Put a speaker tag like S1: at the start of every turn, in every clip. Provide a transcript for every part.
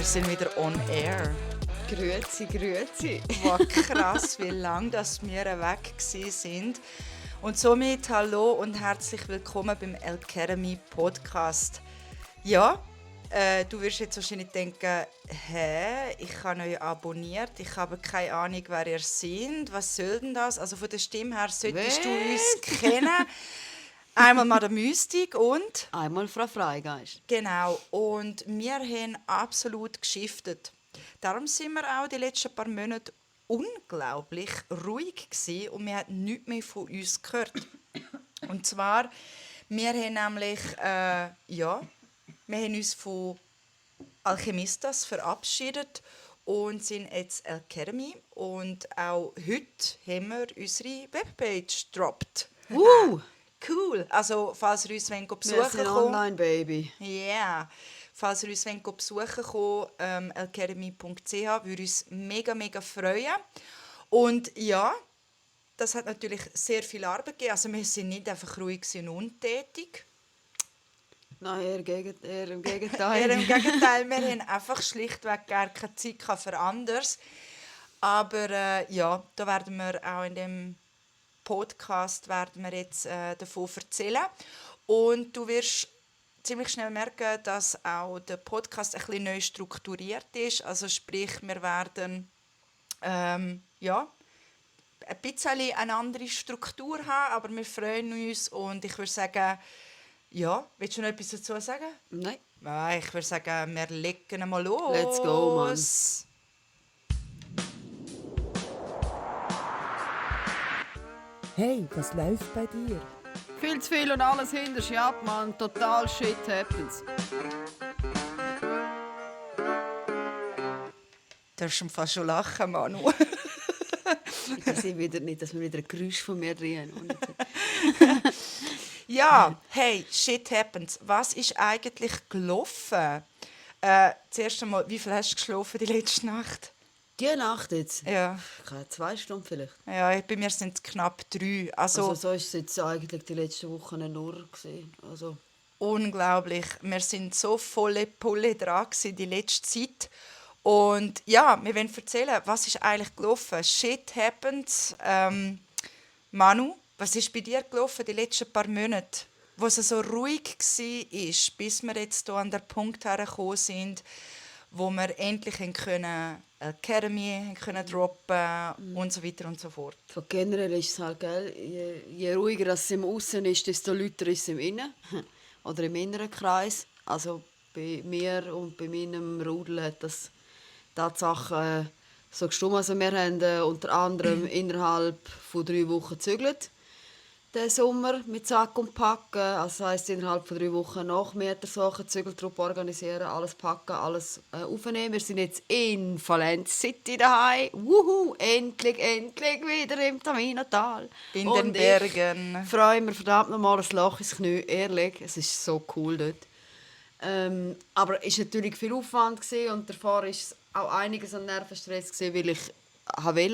S1: wir sind wieder on air.
S2: Grüezi.
S1: Wow, krass, wie lange dass wir weg sind. Und somit hallo und herzlich willkommen beim Academy Podcast. Ja, du wirst jetzt wahrscheinlich denken, ich habe euch abonniert, ich habe keine Ahnung, wer ihr seid. Was soll denn das? Also von der Stimme her solltest du uns kennen. Einmal Madame Mystik und...
S2: Einmal Frau Freigeist.
S1: Genau, und wir haben absolut geschiftet. Darum sind wir auch die letzten paar Monate unglaublich ruhig gewesen und wir haben nichts mehr von uns gehört. Und zwar, wir haben nämlich, wir haben uns von Alchemistas verabschiedet und sind jetzt Academy. Und auch heute haben wir unsere Webpage gedroppt. Cool. Also, falls ihr uns besuchen
S2: Wir sind online, Baby.
S1: Ja. Yeah. Falls ihr uns besuchen wollt, academy.ch, würde uns mega, mega freuen. Und ja, das hat natürlich sehr viel Arbeit gegeben. Also, wir sind nicht einfach ruhig und untätig.
S2: Nein, eher im Gegenteil.
S1: Eher im Gegenteil, wir haben einfach schlichtweg gar keine Zeit für anderes. Aber da werden wir auch in dem Podcast jetzt davon erzählen. Und du wirst ziemlich schnell merken, dass auch der Podcast ein bisschen neu strukturiert ist. Also sprich, wir werden ein bisschen eine andere Struktur haben, aber wir freuen uns und ich würde sagen, ja, willst du noch etwas dazu sagen?
S2: Nein.
S1: Ich würde sagen, wir legen mal los.
S2: Let's go, Mann.
S3: Hey, was läuft bei dir?
S2: Viel zu viel und alles hinter ab, Mann. Total shit happens.
S1: Du darfst schon fast schon lachen, Manu.
S2: Ich sehe wieder nicht, dass wir wieder ein Geräusch von mir drehen.
S1: Ja, hey, shit happens. Was ist eigentlich gelaufen? Zuerst einmal, wie viel hast du geschlafen die letzte Nacht?
S2: Die Nacht jetzt?
S1: Ja.
S2: 2 Stunden vielleicht.
S1: Ja, bei mir sind es knapp 3.
S2: Also so ist es jetzt eigentlich die letzten Wochen nur gewesen. Also.
S1: Unglaublich. Wir sind so volle Pulle dran die letzte Zeit. Und ja, wir wollen erzählen, was ist eigentlich gelaufen. Shit happens. Manu, was ist bei dir gelaufen die letzten paar Monate? Wo es so ruhig war, bis wir jetzt hier an den Punkt hergekommen sind, wo wir endlich Academy können droppen und so weiter und so fort.
S2: So generell ist es halt, gell, je ruhiger es im Aussen ist, desto lauter ist es im Innen oder im inneren Kreis. Also bei mir und bei meinem Rudel hat das Tatsache so gestimmt. Also wir haben unter anderem innerhalb von 3 Wochen gezügelt. Den Sommer mit Sack und Packen. Also das heisst, innerhalb von 3 Wochen Nachmieter suchen, Zügeltruppe organisieren, alles packen, alles aufnehmen. Wir sind jetzt in Valence City daheim. Wuhu! Endlich wieder im Taminotal.
S1: In den Bergen.
S2: Ich freue mich verdammt nochmal ein Loch ins Knie. Ehrlich, es ist so cool dort. Aber es war natürlich viel Aufwand gewesen, und davor war es auch einiges an Nervenstress gewesen, weil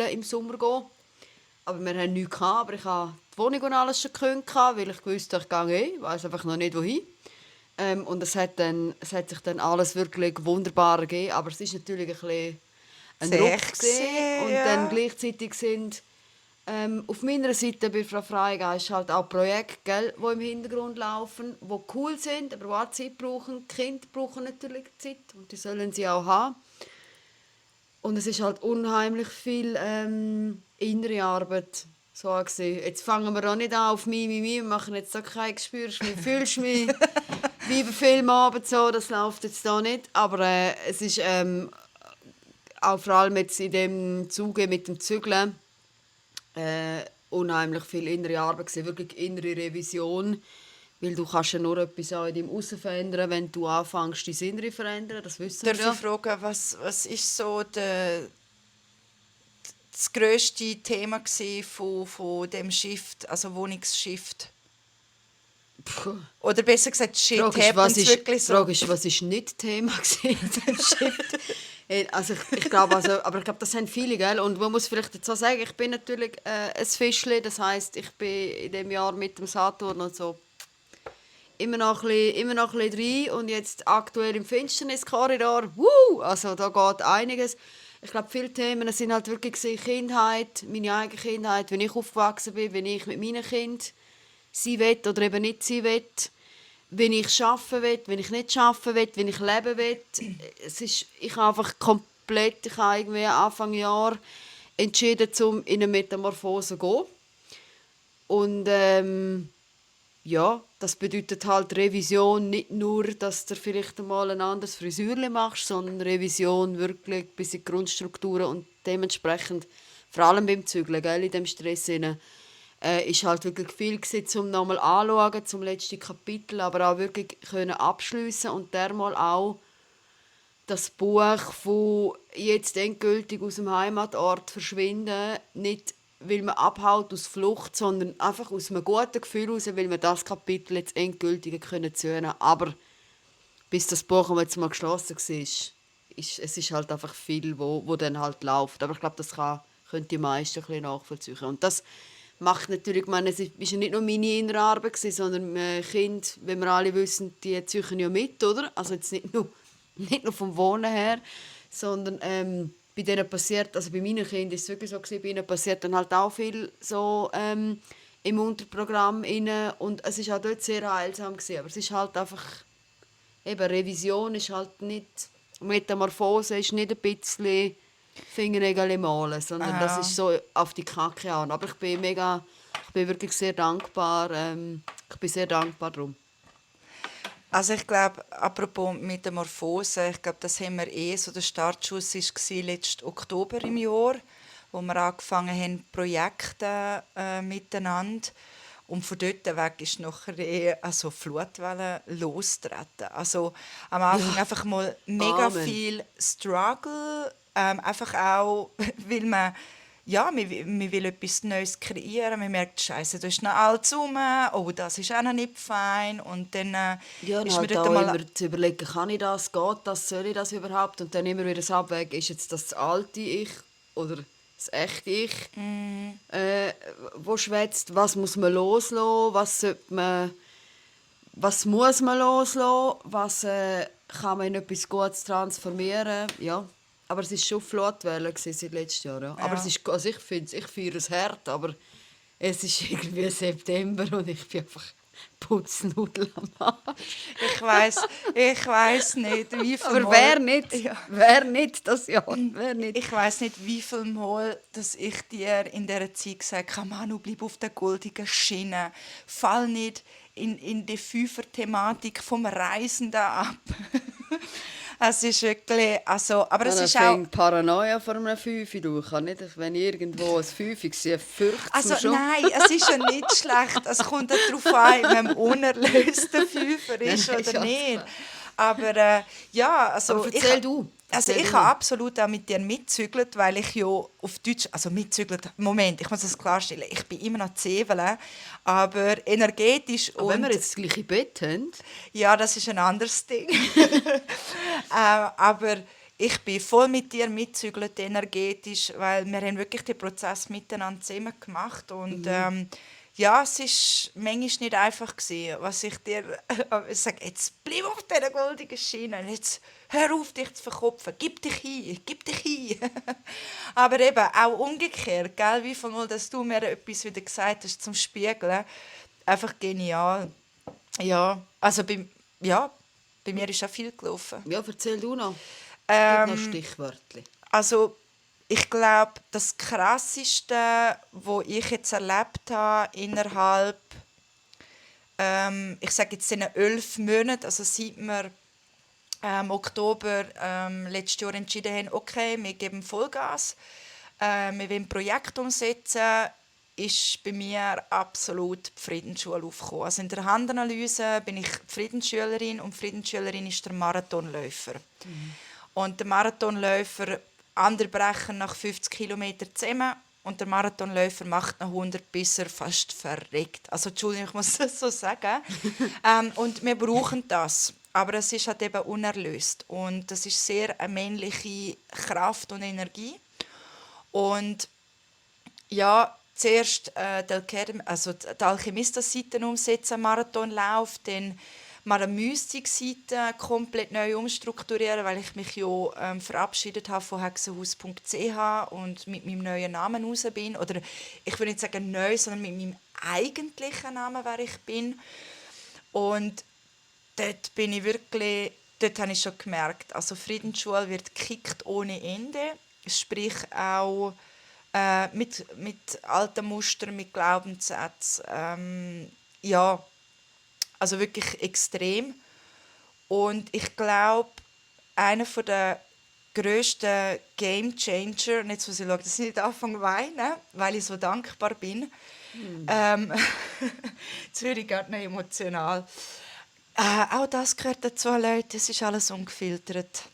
S2: ich im Sommer gehen wollte. Aber wir hatten nichts, aber ich hatte die Wohnung und alles schon gekündigt, weil ich wusste, ich gehe ich weiss einfach noch nicht, wohin. Und es hat sich dann alles wirklich wunderbar gegeben, aber es ist natürlich ein bisschen ein Ruck gewesen. Und dann gleichzeitig sind auf meiner Seite bei Frau Freigeist halt auch Projekte, die im Hintergrund laufen, die cool sind, aber die auch Zeit brauchen. Die Kinder brauchen natürlich Zeit und die sollen sie auch haben. Und es ist halt unheimlich viel innere Arbeit. So gesehen. Jetzt fangen wir auch nicht an auf mich, wir machen jetzt so kein «Spürst mich, fühlst mich», wie bei Filmen Abend so, das läuft jetzt da nicht. Aber es ist auch vor allem jetzt in dem Zuge mit dem Zügeln unheimlich viel innere Arbeit gewesen, wirklich innere Revision. Weil du kannst ja nur etwas in deinem Aussen verändern, wenn du anfängst, dein Innere zu verändern. Das wissen wir ja.
S1: Darf ich fragen, was ist so das grösste Thema von dem Shift, also Wohnungsshift? Oder besser gesagt, Shit happens wirklich so.
S2: Die Frage ist, was ist nicht Thema in dem Shift? Also ich glaube, aber ich glaube, das haben viele, gell? Und man muss vielleicht dazu sagen, ich bin natürlich ein Fischli, das heisst, ich bin in dem Jahr mit dem Saturn und so immer noch ein bisschen rein und jetzt aktuell im Finsterniskorridor. Also da geht einiges. Ich glaube, viele Themen sind halt wirklich gewesen, Kindheit, meine eigene Kindheit, wenn ich aufgewachsen bin, wenn ich mit meinen Kindern sein will oder eben nicht sein will, wenn ich arbeiten will, wenn ich nicht arbeiten will, wenn ich leben will. Ich habe einfach komplett, ich habe irgendwie Anfang Jahr entschieden, um in eine Metamorphose zu gehen. Und ja, das bedeutet halt Revision, nicht nur, dass du vielleicht einmal ein anderes Frisürchen machst, sondern Revision wirklich bis in die Grundstrukturen und dementsprechend, vor allem beim Zügeln, gell, in dem Stress hinein, ist halt wirklich viel gewesen, um nochmal anzuschauen, zum letzten Kapitel, aber auch wirklich können abschliessen und dermal auch das Buch von jetzt endgültig aus dem Heimatort verschwinden, nicht weil man abhaut aus Flucht, sondern einfach aus einem guten Gefühl heraus, weil man das Kapitel jetzt endgültig können zählen. Aber bis das Buch jetzt mal geschlossen war, es ist halt einfach viel, wo dann halt läuft. Aber ich glaube, können die meisten ein bisschen nachvollziehen. Und das macht natürlich, ich meine, es ist ja nicht nur meine innere Arbeit gewesen, sondern Kinder, wie wir alle wissen, die ziehen ja mit, oder? Also jetzt nicht nur vom Wohnen her, sondern bei denen passiert, also bei meinen Kindern ist es wirklich so gewesen, bei ihnen passiert dann halt auch viel so im Unterprogramm inne und es ist auch dort sehr heilsam gewesen. Aber es ist halt einfach, eben Revision ist halt nicht, Metamorphose ist nicht ein bisschen Fingernägel malen, sondern das ist so auf die Kacke an. Aber ich bin wirklich sehr dankbar, ich bin sehr dankbar darum.
S1: Also ich glaube, apropos Metamorphose, ich glaube, das haben wir so, der Startschuss war letzten Oktober im Jahr, wo wir angefangen haben, Projekte miteinander. Und von dort weg ist nachher also Flutwelle losgetreten. Also am Anfang einfach mal mega viel Struggle, einfach auch, weil man man will etwas Neues kreieren. Man merkt, Scheiße, da ist noch alles rum. Oh, das ist auch noch nicht fein. Und dann
S2: ja,
S1: ist
S2: halt
S1: mir dort
S2: auch
S1: mal...
S2: immer zu überlegen, kann ich das, geht das, soll ich das überhaupt? Und dann immer wieder das Abwägen, ist jetzt das alte Ich oder das echte Ich, wo schwätzt, was muss man loslassen, was muss man loslassen, was kann man in etwas Gutes transformieren, ja. Aber es war schon Flutwelle seit letztem Jahr. Ja. Aber es ist, also ich feiere es hart, aber es ist irgendwie September und ich bin einfach Putznudel am Arsch.
S1: Ich weiss nicht, wie viel
S2: Aber
S1: Mal...
S2: wer nicht?
S1: Ja.
S2: Wer nicht das Jahr? Wer nicht?
S1: Ich weiss nicht, wie viel Mal dass ich dir in dieser Zeit gesagt habe, Manu, bleib auf der goldenen Schiene. Fall nicht in die Fünfer-Thematik vom Reisenden ab. Es ist wirklich... Also, aber es ist auch...
S2: Paranoia vor einem Fünfe. Du kann nicht, wenn irgendwo ein Fünfe sehe, fürchtet
S1: Also
S2: schon.
S1: nein, es ist ja nicht schlecht. Es kommt darauf an, wenn man unerlöster Fünfer ist
S2: Nein,
S1: oder nicht. Aber ja, also...
S2: Aber erzähl du.
S1: Also ich habe absolut auch mit dir mitzügelt, weil ich ja auf Deutsch, also mitzügelt, Moment, ich muss das klarstellen, ich bin immer noch Zwiebeln, aber energetisch
S2: aber wenn wir jetzt das gleiche Bett haben...
S1: Ja, das ist ein anderes Ding. Aber ich bin voll mit dir mitzügelt energetisch, weil wir haben wirklich den Prozess miteinander zusammen gemacht und ja, es war manchmal nicht einfach gewesen, was ich dir sage, jetzt bleib auf dieser goldenen Schiene, jetzt hör auf, dich zu verkopfen, gib dich hin. Aber eben auch umgekehrt, gell? Wie viel Mal, dass du mir etwas wieder gesagt hast zum Spiegeln, einfach genial. Ja, also bei mir ist auch viel gelaufen.
S2: Ja, erzähl du noch. Gib noch Stichwörtchen.
S1: Also ich glaube, das Krasseste, was ich jetzt erlebt habe innerhalb, ich sage jetzt in 11 Monaten, also seit wir Oktober letztes Jahr entschieden haben, okay, wir geben Vollgas, wir wollen ein Projekt umsetzen, ist bei mir absolut die Friedensschule aufgekommen. Also in der Handanalyse bin ich Friedensschülerin und die Friedensschülerin ist der Marathonläufer. Und der Marathonläufer, andere brechen nach 50 Kilometern zusammen und der Marathonläufer macht nach 100, bis er fast verreckt. Also Entschuldigung, ich muss das so sagen. Und wir brauchen das. Aber es ist halt eben unerlöst. Und das ist sehr eine männliche Kraft und Energie. Und ja, zuerst die Alchemista-Seite umsetzen, Marathonlauf, dann mal eine Mystik-Seite komplett neu umstrukturieren, weil ich mich ja verabschiedet habe von hexenhaus.ch und mit meinem neuen Namen raus bin. Oder ich würde nicht sagen neu, sondern mit meinem eigentlichen Namen, wer ich bin. Und dort habe ich schon gemerkt, also Friedensschule wird gekickt ohne Ende, sprich auch mit alten Mustern, mit Glaubenssätzen, ja, also wirklich extrem. Und ich glaube, einer der grössten Gamechanger, und jetzt muss ich schauen, dass ich nicht anfange zu weinen, weil ich so dankbar bin. Jetzt werde ich gerade noch emotional. Auch das gehört dazu, Leute, es ist alles ungefiltert.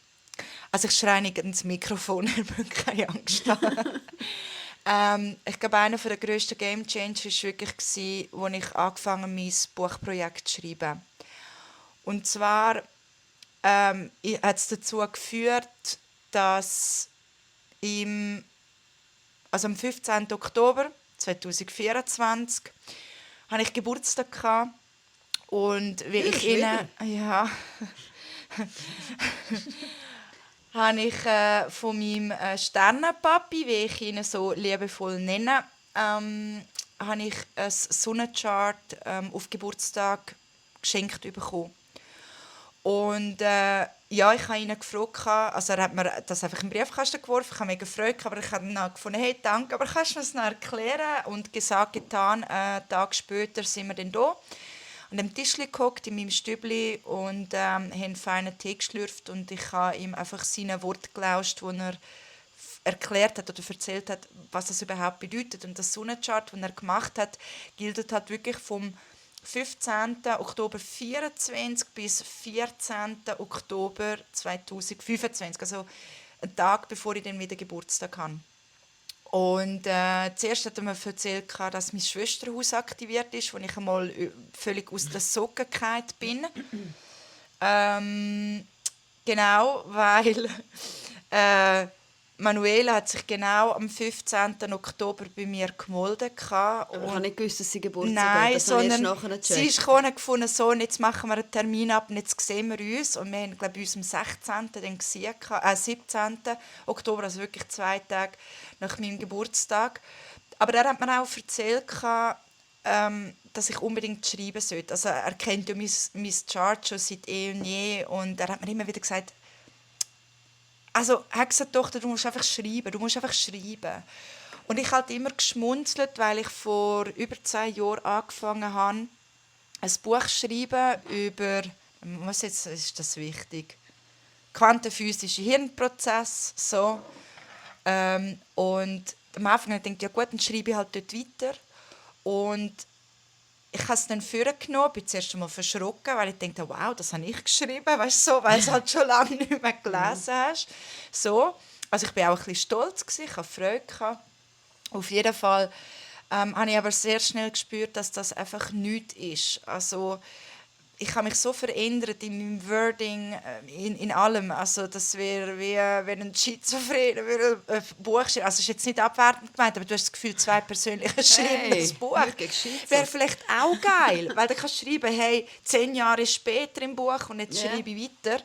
S1: Also ich schreie nicht ins Mikrofon, ihr müsst keine Angst haben. Ich glaube, einer der grössten Gamechanger war wirklich, als ich angefangen habe, mein Buchprojekt zu schreiben. Und zwar hat es dazu geführt, dass am 15. Oktober 2024 hatte ich Geburtstag gehabt. Und wie ich ihnen, ja, habe ich von meinem Sternenpapi, wie ich ihn so liebevoll nenne, habe ich ein Sonnenchart auf Geburtstag geschenkt bekommen. Und ja, ich habe ihn gefragt, also er hat mir das einfach in den Briefkasten geworfen, ich habe mich gefreut, aber ich habe dann gefunden, hey, danke, aber kannst du mir das noch erklären? Und gesagt, getan, einen Tag später sind wir dann da. An dem Tisch gehockt in meinem Stübli und haben einen feinen Tee geschlürft und ich habe ihm einfach seine Worte gelauscht, wo er erklärt hat oder erzählt hat, was das überhaupt bedeutet. Und das Sonnenchart, das er gemacht hat, gilt halt wirklich vom 15. Oktober 2024 bis 14. Oktober 2025, also einen Tag, bevor ich dann wieder Geburtstag habe. Und zuerst hat er mir erzählt, dass mein Schwesterhaus aktiviert ist, wo ich einmal völlig aus der Socke gefallen bin. Genau, weil Manuela hat sich genau am 15. Oktober bei mir gemeldet.
S2: Aber ich habe nicht gewusst, dass sie Geburtstag hat.
S1: Nein,
S2: Das habe ich erst
S1: sondern
S2: nachher
S1: sie ist
S2: gecheckt.
S1: gefunden, so, und jetzt machen wir einen Termin ab und jetzt sehen wir uns. Und wir haben, glaube ich, uns am 16. Dann gesehen, 17. Oktober, also wirklich 2 Tage nach meinem Geburtstag. Aber er hat mir auch erzählt, dass ich unbedingt schreiben sollte. Also er kennt ja mein Chart schon seit eh und je und er hat mir immer wieder gesagt, also Hexentochter, du musst einfach schreiben. Und ich habe immer geschmunzelt, weil ich vor über 10 Jahren angefangen habe, ein Buch zu schreiben über, was jetzt ist das wichtig, quantenphysische Hirnprozesse, so. Und am Anfang dachte ich, ja gut, dann schreibe ich halt dort weiter. Und ich habe es dann vorgenommen, bin zuerst einmal verschrocken, weil ich dachte, wow, das habe ich geschrieben, weißt du, so, weil du es halt schon lange nicht mehr gelesen hast. So. Also ich war auch ein bisschen stolz, ich hatte Freude. Auf jeden Fall habe ich aber sehr schnell gespürt, dass das einfach nichts ist. Also ich habe mich so verändert in meinem Wording, in allem. Also das wäre wie wenn ein Schizophrener ein Buch schreibt. Also es ist jetzt nicht abwertend gemeint, aber du hast das Gefühl, 2 Persönliche schreiben das Buch. Wäre vielleicht auch geil, weil du kannst schreiben, hey, 10 Jahre später im Buch und jetzt schreibe ich weiter.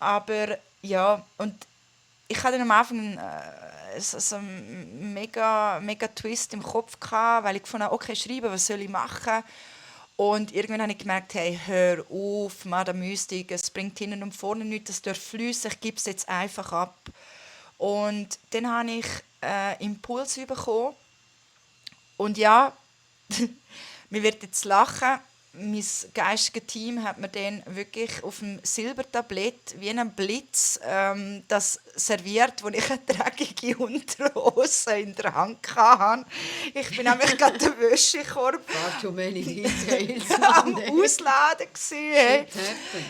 S1: Aber ja, und ich hatte am Anfang so einen mega Twist im Kopf gehabt, weil ich gefunden habe, okay, schreiben, was soll ich machen? Und irgendwann habe ich gemerkt, hey, hör auf, Madame Mystik, es bringt hinten und vorne nichts, das darf fließen, ich gebe es jetzt einfach ab. Und dann habe ich Impuls bekommen. Und ja, mir wird jetzt lachen, mein geistiges Team hat mir dann wirklich auf dem Silbertablett wie ein Blitz das serviert, wo ich eine dreckige Unterhose in der Hand hatte. Ich bin nämlich gerade den Wäschekorb
S2: Far too many details.
S1: am Ausladen gewesen.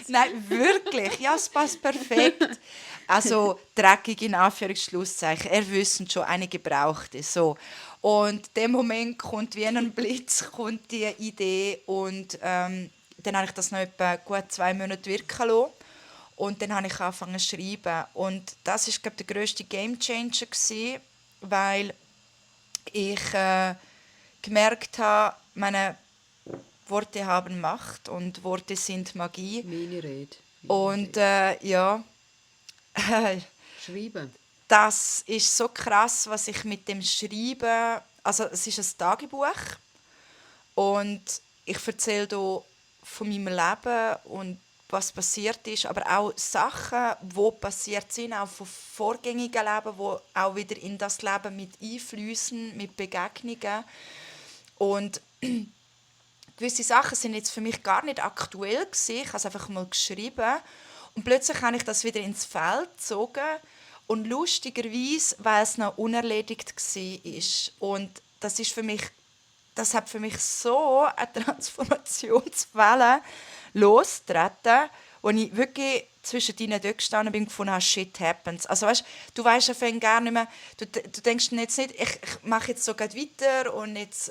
S1: Nein, wirklich. Ja, es passt perfekt. Also dreckig in Anführungsschlusszeichen. Er wissen schon, eine gebrauchte. So. Und in dem Moment kommt wie ein Blitz kommt die Idee und dann habe ich das noch etwa gut 2 Monate wirken lassen. Und dann habe ich angefangen zu schreiben. Und das war, glaube ich, der grösste Gamechanger gewesen, weil ich gemerkt habe, meine Worte haben Macht und Worte sind Magie.
S2: Meine Rede.
S1: Und ja,
S2: Schreiben.
S1: das ist so krass, was ich mit dem Schreiben, also es ist ein Tagebuch und ich erzähle hier von meinem Leben und was passiert ist, aber auch Sachen, die passiert sind, auch von vorgängigen Leben, die auch wieder in das Leben mit einfließen, mit Begegnungen. Und gewisse Sachen sind jetzt für mich gar nicht aktuell gewesen. Ich habe es einfach mal geschrieben und plötzlich habe ich das wieder ins Feld gezogen und lustigerweise, weil es noch unerledigt war. Und das hat für mich so eine Transformationswelle losgetreten, wo ich wirklich zwischen ihnen dort gestanden bin und gefunden habe, shit happens. Also weißt, du weißt ja gar nicht mehr, du denkst jetzt nicht, ich mache jetzt so grad weiter und jetzt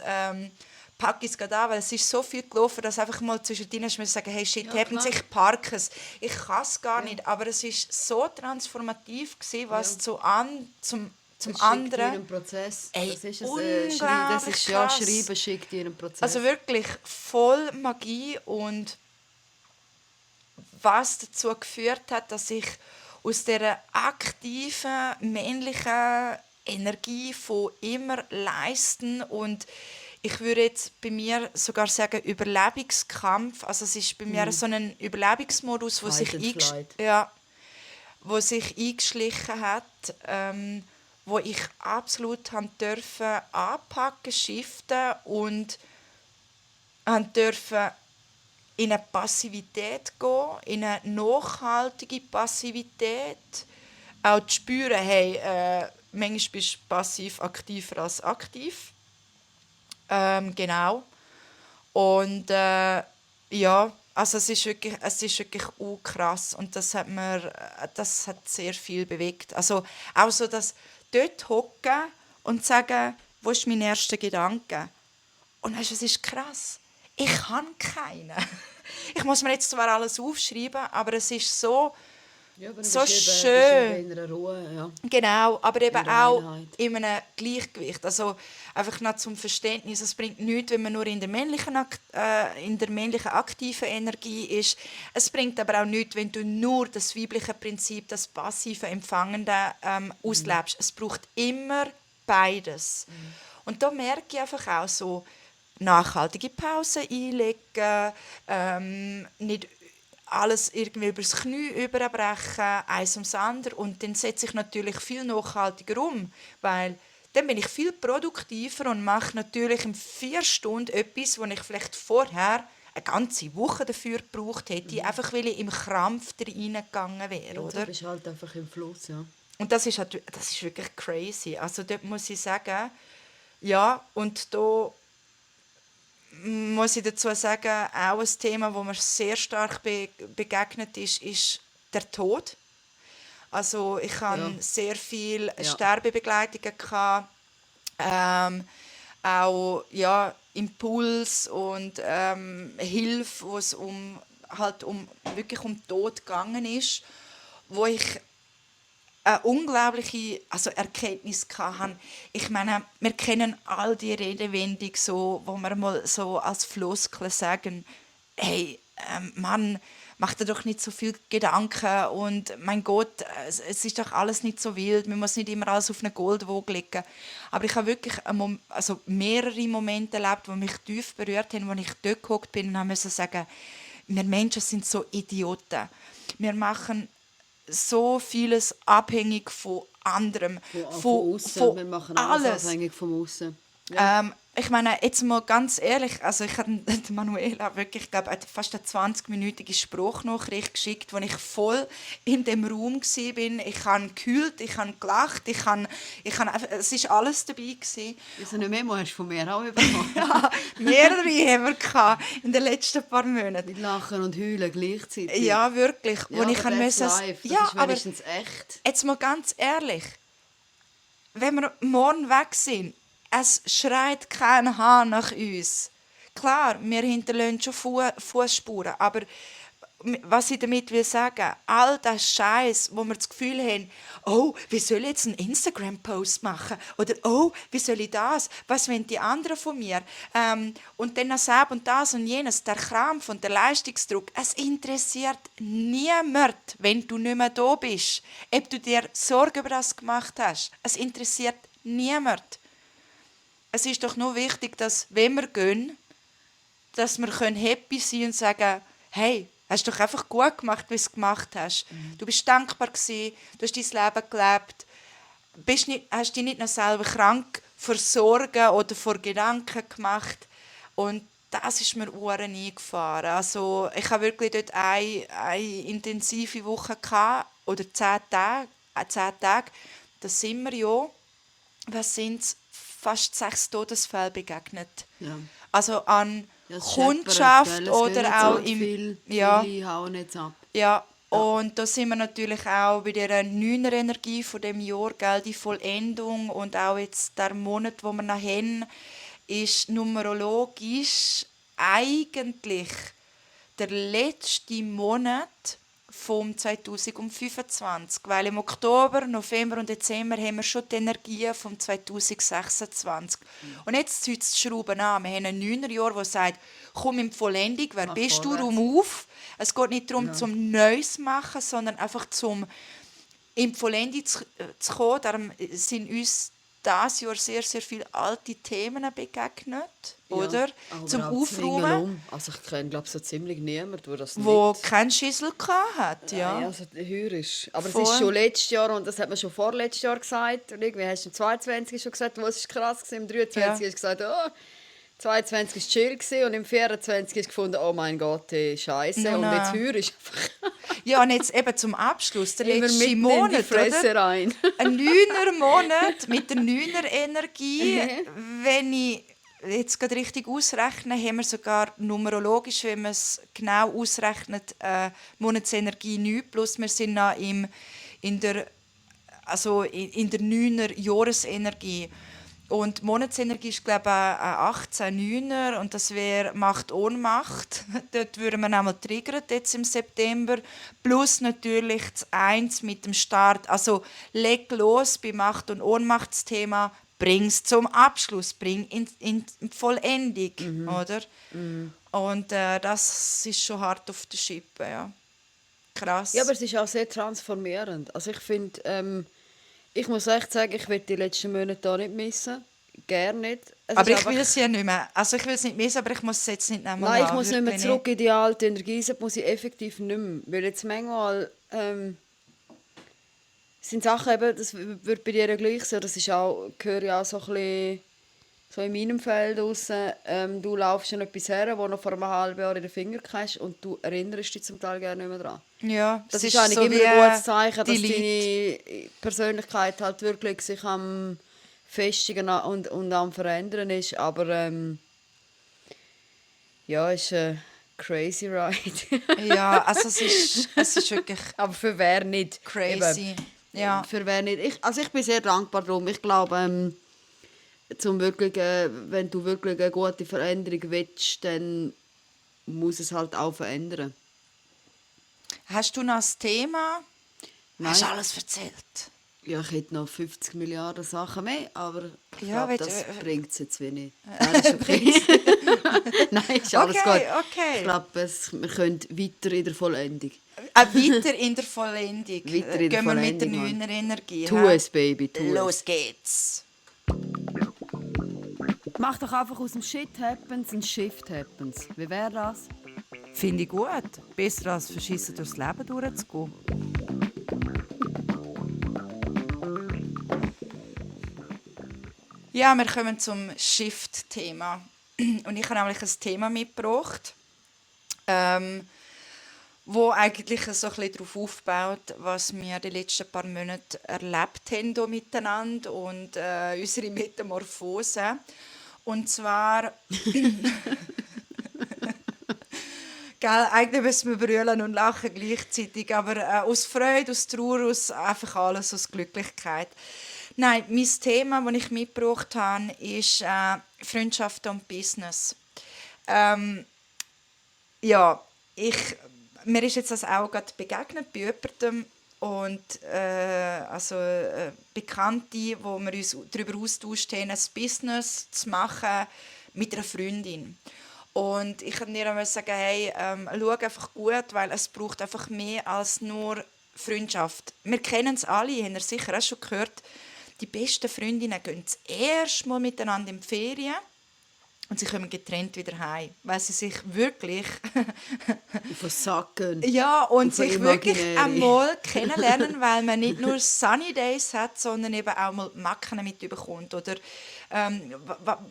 S1: packe ich es gerade an, weil es ist so viel gelaufen, dass einfach mal zwischen ihnen sagen, hey, shit happens, ich parke es. Ich kann es gar nicht, aber es war so transformativ gewesen, was zum
S2: Das
S1: anderen.
S2: schickt dir einen Prozess.
S1: Ey,
S2: Das ist
S1: unglaublich
S2: das ist ja
S1: krass.
S2: Schreiben schickt dir einen Prozess.
S1: Also wirklich voll Magie und was dazu geführt hat, dass ich aus dieser aktiven, männlichen Energie von immer leisten und ich würde jetzt bei mir sogar sagen Überlebungskampf, also es ist bei mir so ein Überlebensmodus,
S2: Fight and flight.
S1: wo sich eingeschlichen hat, wo ich absolut dürfen anpacken, shiften und dürfen in eine Passivität gehen, in eine nachhaltige Passivität. Auch zu spüren, hey, manchmal bist du passiv aktiver als aktiv. Genau. Und ja, also es ist wirklich krass und das hat sehr viel bewegt. Also auch so, dass dort hocken und sagen, wo ist mein erster Gedanke? Und weißt du, es ist krass. Ich habe keinen. Ich muss mir jetzt zwar alles aufschreiben, aber es ist so,
S2: ja, aber
S1: so
S2: du bist
S1: schön.
S2: eben in einer Ruhe, ja.
S1: Genau, aber eben
S2: In der
S1: auch
S2: Einheit.
S1: in einem Gleichgewicht. Also einfach noch zum Verständnis, es bringt nichts, wenn man nur in der männlichen aktiven Energie ist. Es bringt aber auch nichts, wenn du nur das weibliche Prinzip, das passive Empfangende auslebst. Es braucht immer beides. Und da merke ich einfach auch so, nachhaltige Pausen einlegen, nicht alles irgendwie übers Knie überbrechen, eins ums andere. Und dann setze ich natürlich viel nachhaltiger um, weil dann bin ich viel produktiver und mache natürlich in 4 Stunden etwas, wo ich vielleicht vorher eine ganze Woche dafür gebraucht hätte, einfach weil ich im Krampf reingegangen wäre.
S2: Ja,
S1: oder?
S2: du bist halt einfach im Fluss, ja.
S1: Und das ist wirklich crazy. Also dort muss ich sagen, ja, und da muss ich dazu sagen, auch ein Thema, wo mir sehr stark begegnet ist der Tod. Also ich hatte sehr viele Sterbebegleitungen gehabt, auch ja, Impuls und Hilfe, wo es wirklich um Tod gegangen ist, wo ich eine unglaubliche Erkenntnis hatte. Ich meine, wir kennen all die Redewendungen, so, wo wir mal so als Floskel sagen, hey, Mann, mach dir doch nicht so viel Gedanken und mein Gott, es ist doch alles nicht so wild, man muss nicht immer alles auf eine Goldwaage legen. Aber ich habe wirklich mehrere Momente erlebt, die mich tief berührt haben, wo ich dort gehockt bin und musste sagen, wir Menschen sind so Idioten. Wir machen so vieles abhängig von anderem,
S2: Von außen. Wir machen alles abhängig vom Außen. Ja.
S1: Ich meine, jetzt mal ganz ehrlich, also ich habe Manuela wirklich, glaube ich, fast eine 20-minütige Sprachnachricht geschickt, wo ich voll in dem Raum war. Ich habe gekühlt, ich habe gelacht, es war alles dabei gewesen.
S2: So eine Memo hast du von mir auch bekommen.
S1: Ja, mehrere haben wir gehabt in den letzten paar Monaten.
S2: Mit Lachen und Heulen gleichzeitig.
S1: Ja, wirklich.
S2: Ja,
S1: ich
S2: aber that's life. Das ist wenigstens echt.
S1: Jetzt mal ganz ehrlich, wenn wir morgen weg sind, es schreit kein Hahn nach uns. Klar, wir hinterlassen schon Fußspuren, aber was ich damit will sagen, all das Scheiß, wo wir das Gefühl haben, oh, wie soll ich jetzt einen Instagram-Post machen? Oder oh, wie soll ich das? Was wollen die anderen von mir? Und dann das und das und jenes, der Krampf und der Leistungsdruck, es interessiert niemand, wenn du nicht mehr da bist, ob du dir Sorgen über das gemacht hast. Es interessiert niemand. Es ist doch nur wichtig, dass, wenn wir gehen, dass wir happy sein können und sagen, hey, hast du doch einfach gut gemacht, wie du es gemacht hast. Du bist dankbar gewesen, du hast dein Leben gelebt, hast dich nicht noch selber krank vor Sorgen oder vor Gedanken gemacht. Und das ist mir Uhren eingefahren. Also, ich habe wirklich dort eine intensive Woche gehabt, oder 10 Tage. 10 Tage. Da sind wir ja, was sind es, fast 6 Todesfälle begegnet.
S2: Ja.
S1: Also an
S2: Ja, es
S1: Kundschaft
S2: scheppert, gell? Es gehen
S1: oder auch
S2: jetzt
S1: im...
S2: viele hauen jetzt ab.
S1: Ja, und da sind wir natürlich auch bei der 9er Energie von dem Jahr, gell, die Vollendung, und auch jetzt der Monat, wo wir noch haben, ist numerologisch eigentlich der letzte Monat vom 2025, weil im Oktober, November und Dezember haben wir schon die Energien vom 2026. Und jetzt zieht es die Schrauben an. Wir haben ein 9er Jahr, das sagt, komm in die Vollendung, wer
S2: Mach
S1: bist
S2: vorwärts.
S1: du, rum auf. Es geht nicht darum, zum Neues zu machen, sondern einfach zum in die Vollendung zu kommen. Darum sind uns dieses Jahr sehr, sehr viele alte Themen begegnet, oder?
S2: aber
S1: Zum
S2: auch
S1: Aufräumen,
S2: ringsum. Also ich kenne, glaube so ziemlich niemand, der das
S1: wo
S2: nicht...
S1: keinen Schissel hatte. Ja.
S2: Nein, also heuer ist. Aber
S1: Voll.
S2: es ist schon letztes Jahr, und das hat man schon vorletztes Jahr gesagt. Und irgendwie hast du im 22 schon gesagt, was ist krass gewesen. Im 23
S1: Ja.
S2: hast du gesagt, oh, 22 war chill gewesen, und im 24 hast du gefunden, oh mein Gott, Scheiße.
S1: No,
S2: und
S1: no.
S2: jetzt heuer ist einfach
S1: Ja, und jetzt eben zum Abschluss, der
S2: immer
S1: letzte
S2: mitten in die
S1: Monat,
S2: Fresse
S1: oder?
S2: rein.
S1: Ein 9er Monat mit der 9er Energie. Wenn ich jetzt gerade richtig ausrechne, haben wir sogar numerologisch, wenn man es genau ausrechnet, Monatsenergie 9 plus. Wir sind noch in der 9er Jahresenergie. Und die Monatsenergie ist, glaube ich, ein 18-9er, und das wäre Macht Ohnmacht. Dort würden wir einmal triggern, jetzt im September. Plus natürlich das 1 mit dem Start. Also leg los bei Macht- und Ohnmachtsthema, bring es zum Abschluss, bring in die Vollendung. Oder? Und das ist schon hart auf der Schippe. Ja. Krass.
S2: Ja, aber es ist auch sehr transformierend. Also ich finde, ich muss echt sagen, ich will die letzten Monate hier nicht missen. Gerne nicht. Es
S1: aber
S2: ist
S1: ich will es ja nicht mehr. Also ich will es nicht missen, aber ich muss es jetzt nicht nochmal
S2: Nein, ich
S1: haben,
S2: muss nicht mehr
S1: wirklich
S2: zurück in die alte Energie, das muss ich effektiv nicht mehr. Weil jetzt manchmal sind Sachen eben, das wird bei dir ja gleich sein, das ist auch, gehört ja auch so ein bisschen so in meinem Feld raus, du laufst an etwas her, wo noch vor einem halben Jahr in den Finger hast, und du erinnerst dich zum Teil gerne nicht mehr daran.
S1: Ja,
S2: Das
S1: es
S2: ist eigentlich
S1: so
S2: immer
S1: wie
S2: ein gutes Zeichen, dass
S1: Delete.
S2: deine Persönlichkeit halt wirklich sich am festigen und am verändern ist. Aber ja, es ist ein crazy ride.
S1: Ja, also es ist wirklich
S2: Aber für wer nicht?
S1: crazy.
S2: Eben,
S1: Ja.
S2: für wer nicht? Ich bin sehr dankbar darum. Ich glaube, zum wirklich, wenn du wirklich eine gute Veränderung willst, dann muss es halt auch verändern.
S1: Hast du noch ein Thema?
S2: Nein.
S1: Hast du alles erzählt?
S2: Ja, ich hätte noch 50 Milliarden Sachen mehr, aber ich
S1: Ja,
S2: glaube,
S1: willst-
S2: das bringt es jetzt wenig. Nein, ist okay. Nein, ist alles
S1: Okay,
S2: gut.
S1: okay.
S2: Ich glaube, wir können weiter in der Vollendung.
S1: Weiter in der Vollendung.
S2: Weiter in der
S1: Gehen wir mit der
S2: Vollendung,
S1: 9er Energie.
S2: Tu
S1: hä?
S2: es, Baby, tu es.
S1: Los geht's.
S2: Mach doch einfach aus dem Shit Happens ein Shift Happens. Wie wäre das?
S1: Finde ich gut. Besser als verschissen durchs Leben durchzugehen. Ja, wir kommen zum Shift-Thema. Und ich habe nämlich ein Thema mitgebracht, wo eigentlich so ein bisschen darauf aufbaut, was wir die letzten paar Monate erlebt haben hier miteinander und unsere Metamorphose. Und zwar... Gell, eigentlich müssen wir brüllen und lachen gleichzeitig, aber aus Freude, aus Trauer, aus einfach alles, aus Glücklichkeit. Nein, mein Thema, das ich mitgebracht habe, ist Freundschaft und Business. Ja, ich mir ist jetzt das auch gerade begegnet bei jemandem und Bekannte, wo wir uns darüber austauscht haben, ein Business zu machen mit einer Freundin. Und ich kann ihr einmal sagen, hey, schau einfach gut, weil es braucht einfach mehr als nur Freundschaft. Wir kennen es alle, habt ihr sicher auch schon gehört, die besten Freundinnen gehen das erste Mal miteinander in die Ferien und sie kommen getrennt wieder heim, weil sie sich wirklich
S2: Versacken.
S1: ja, und sich wirklich
S2: Imaginäre.
S1: einmal kennenlernen, weil man nicht nur Sunny Days hat, sondern eben auch mal Macken mitbekommt oder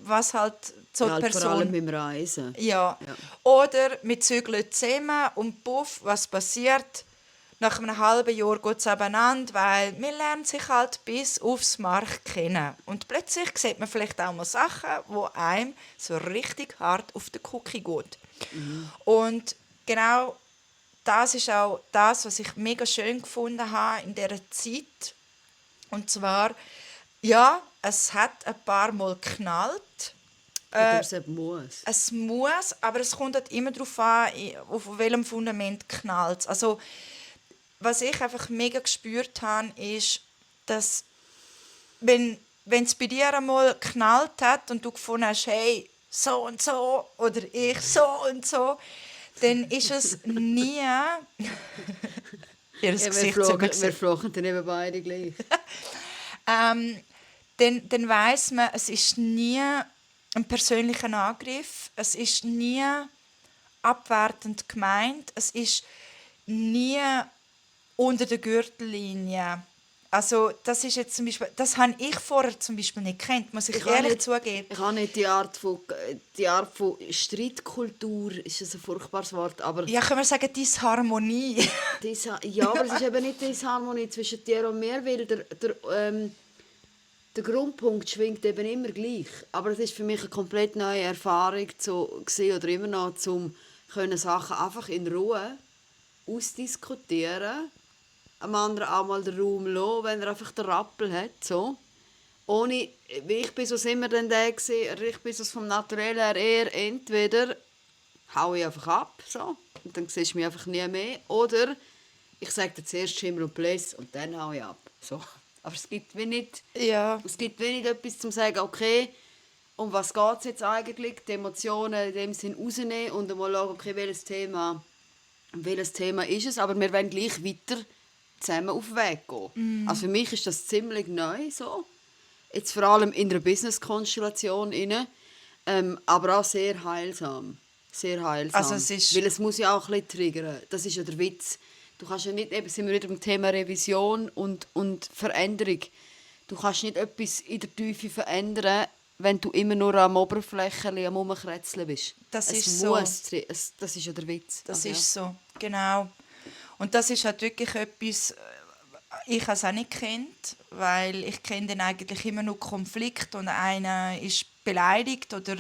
S1: was halt so die
S2: Halt vor allem
S1: Person...
S2: beim Reisen.
S1: Ja.
S2: Ja.
S1: Oder wir zügeln zusammen und puff, was passiert? Nach einem halben Jahr geht es abeinander, weil wir lernen sich halt bis aufs Mark kennen. Und plötzlich sieht man vielleicht auch mal Sachen, die einem so richtig hart auf den Cookie geht. Und genau das ist auch das, was ich mega schön gefunden habe in dieser Zeit. Und zwar, ja, es hat ein paar Mal geknallt.
S2: Oder es muss.
S1: Es muss, aber es kommt halt immer darauf an, auf welchem Fundament knallt es. Also, was ich einfach mega gespürt habe, ist, dass wenn es bei dir einmal geknallt hat und du gefunden hast, hey, so und so oder ich so und so, dann ist es nie... Ihr
S2: Ja,
S1: Gesicht sogar
S2: wir
S1: gesehen.
S2: flachen dann eben beide gleich.
S1: Dann weiss man, es ist nie ein persönlicher Angriff, es ist nie abwertend gemeint, es ist nie unter der Gürtellinie. Also das ist jetzt zum Beispiel, das habe ich vorher zum Beispiel nicht gekannt, muss ich ehrlich zugeben.
S2: Ich habe nicht die Art von Streitkultur, ist ein furchtbares Wort, aber
S1: Ja, können wir sagen, Disharmonie.
S2: ja, aber es ist eben nicht Disharmonie zwischen dir und mir, weil der Grundpunkt schwingt eben immer gleich. Aber es ist für mich eine komplett neue Erfahrung gewesen, oder immer noch, um Sachen einfach in Ruhe ausdiskutieren, am anderen auch mal den Raum lassen, wenn er einfach den Rappel hat, so. Ohne, wie ich bin, so sind wir dann der gewesen, ich bin so vom Naturell her eher entweder haue ich einfach ab, so, und dann siehst du mich einfach nie mehr, oder ich sage dir zuerst Schimmer und Bläss und dann haue ich ab, so. Aber es gibt wie nicht,
S1: Ja.
S2: es gibt wie nicht etwas zum sagen, okay, um was geht es jetzt eigentlich, die Emotionen in dem Sinn rausnehmen und einmal schauen, okay, welches Thema ist es, aber wir wollen gleich weiter zusammen auf den Weg gehen. Also für mich ist das ziemlich neu so. Jetzt vor allem in einer Business-Konstellation, aber auch sehr heilsam. Sehr heilsam.
S1: Also es ist-
S2: Weil es muss ja auch ein bisschen triggern. Das ist ja der Witz. Du kannst ja nicht, eben sind wir wieder beim Thema Revision und Veränderung. Du kannst nicht etwas in der Tiefe verändern, wenn du immer nur am Oberflächchen am Rumkrätzeln bist.
S1: Das
S2: Es
S1: ist so.
S2: das ist ja der Witz.
S1: Das
S2: Also, ja.
S1: ist so, genau. Und das ist halt wirklich etwas, ich habe es auch nicht gekannt, weil ich kenne dann eigentlich immer nur Konflikt und einer ist beleidigt oder